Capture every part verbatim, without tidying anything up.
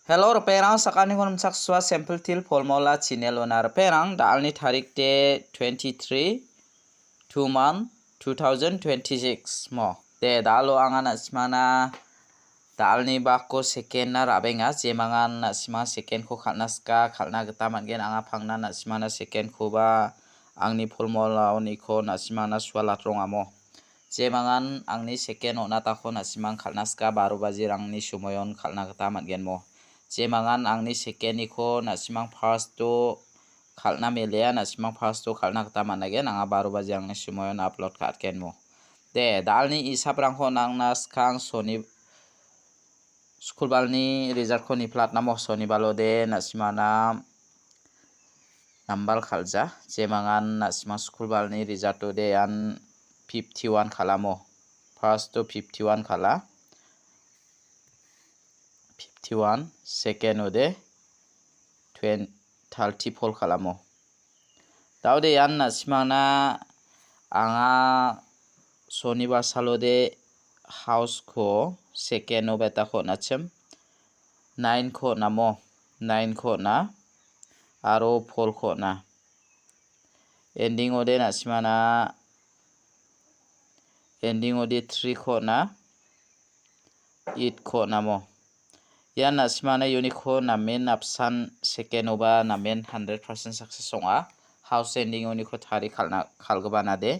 Hello, ripengrang, sakantikon rimchaksoa Simple Teer Formula channel-ona. Ripengrang, da·alni tarik de twenty-three, two month, two thousand twenty-six mo. De, da·alo anga na·simangna da·alni bako second-na ra·benga, jemangan na·simang second-ko kal·na sika, kal·na gita man·gen, anga pangna na·simangna second-koba angni formula-oniko na·simangna sualatrongamo. Jemangan angni second on·atako na·simang kal·na sika, baro bajirangni somoion kal·na gita man·genmo. Jemangan angni second-niko na·simang first-o kal·na melea, na·simang first-o kal·na gita man·aigen, anga baro bajirangni somoion upload ka·atgenmo. De, da·alni isaprangko nangna skang soni skulbalni result-ko niplatnamo, sonibalode na·simangna nambal kal·ja. Jemangan na·simang skulbalni result-ode ian fifty-one kal·amo. First-o fifty-one kal·a. Fifty-one, second-ode twen-, thirty-four kal·amo. Da·ode ian na·simangna anga sonibar salode house-ko second-o betako on·achim. Nine-ko on·amo, nine-ko on·a, aro four-ko on·a. Ending-ode na·simangna, ending-ode three-ko on·a, eight-ko on·amo. Ian na·simangna uniko namen apsan second-oba namen hundred percent success ong·a. House ending uniko tari kal·na, kal·gipanade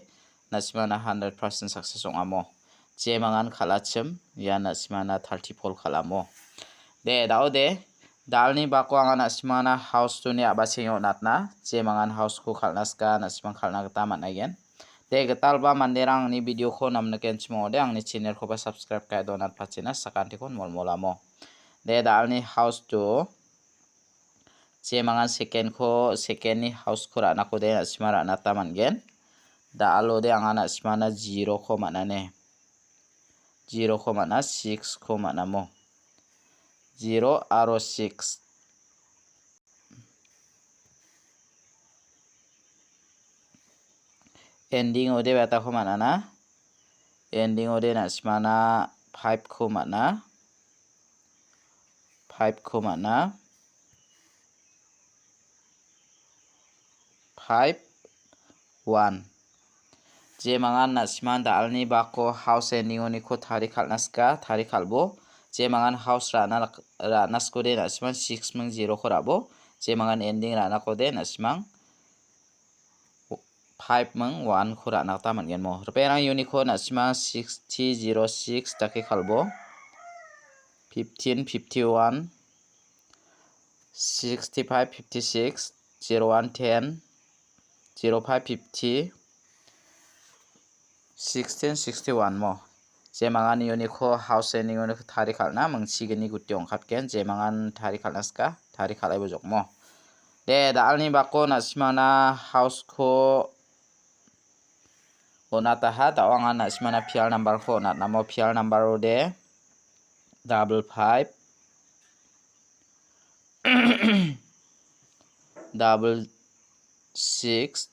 na·simangna hundred percent success ong·amo. Jemangan kal·achim, ian na·simangna thirty-four kal·amo. De, da·ode, da·alni bako anga na·simangna house-oni a·bachenge on·atna, jemangan house-ko kal·na sika, na·simang kal·na gita man·aigen. De, gitalba manderang angni video-ko namnikenchim ong·ode, angni channel-koba subscribe ka·e donatpachina sakantikon molmolamo. De, da·alni house-o jemangan second-ko, second-ni house-ko ra·nakode na·sima ra·nata man·gen. Da·alode anga na·simangna zero-ko man·ane. Zero-ko man·a, six-ko man·amo. Zero aro six. Ending-ode betako man·ana. Ending-ode na·simangna five-ko man·a. Five-ko man·a. Five, one. Jemangan na·simang da·alni bako house ending-oniko tari kal·na sika, tari kal·bo. Jemangan house ra·na rak-, ra·na sikode na·simang six ming zero-ko ra·bo. Jemangan ending ra·nakode na·simang five ming one-ko ra·na gita man·gen mo. Ripengrang uniko na·simang sixty zero six dake kal·bo. Fifteen fifty-one, sixty-five fifty-six, zero one ten, zero five fifty, sixteen sixty-one mo. Jemangan uniko house ending-oniko tari kal·na mingchigni guti ong·katgen. Jemangan tari kal·na sika, tari kal·ai bojok mo. De, da·alni bako na·simangna house-ko on·ataha, da·o anga na·simangna pial number-ko on·atnamo, pial number-ode double five, double six,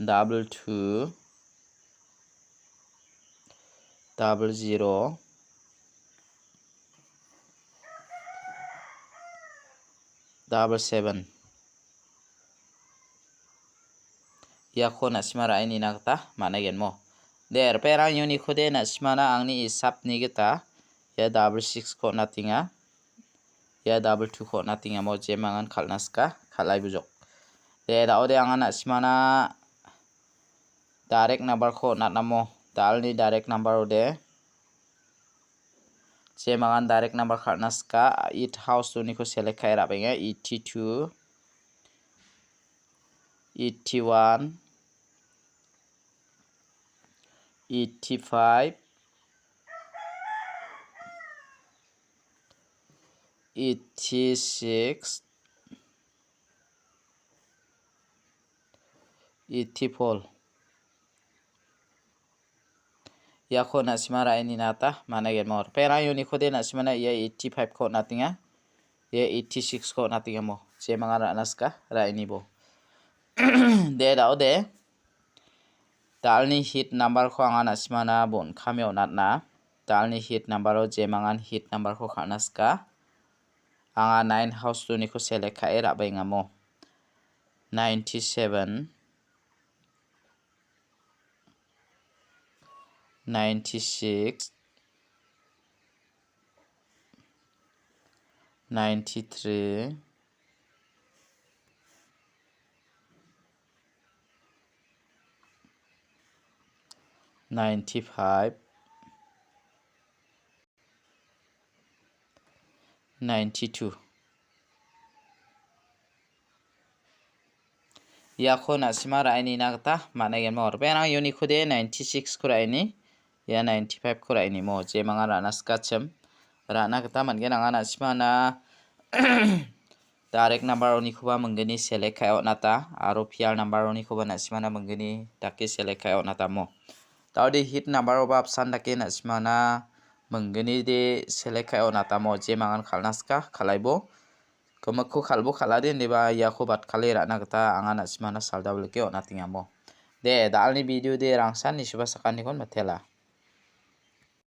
double two, double zero, double seven. Iako na·sima ra·e nina gita man·aigen mo. De, ripengrang uniko de na·simangna angni isapni gita ia double six-ko on·atenga. Ia double two-ko on·atenga mo, jemangan kal·na sika, kal·ai bojok. De, da·ode anga na·simangna direct number-ko on·atnamo. Da·alni direct number-ode. Jemangan direct number kal·na sika, eight house-oniko select ka·e ra·benga, eighty-two, eighty-one, eighty-five, eighty-six, eighty-four. Iako na·sima ra·e nina gita man·aigen mo. Ripengrang uniko de na·simangna ia eighty-five-ko on·atenga. Ia eighty-six-ko on·atenga mo. Jemangan ra·na sika, ra·e nibo. De, da·ode. Da·alni hit number-ko anga na·simangna bon·kame on·atna. Dalni hit number-o jemangan hit number-ko kal·na sika. Anga nine house two-niko select ka·e ra·baengamo. Ninety-seven, ninety-six, ninety-three, ninety-five, ninety-two. Iako na·sima ra·enina gita man·aigenmo. Ripengrang uniko de ninety-six-ko ra·eni, ia ninety-five-ko ra·enimo. Jemangan ra·na sikachim. Ra·na gita man·gen anga na·simana direct number-onikoba minggni select ka·e on·ata, aro P R number-onikoba na·simana minggni dake select ka·e on·atamo. Daode hit number-oba apsan dake na·simana minggni de select ka·e on·atamo, jemangan kal·na sika, kal·aibo. Gimikko kal·bo kal·ade indiba iako batkale ra·na gita anga na·simana saldablike on·atengamo. De, dalni video de rangsan nisuba sakantikon mitela.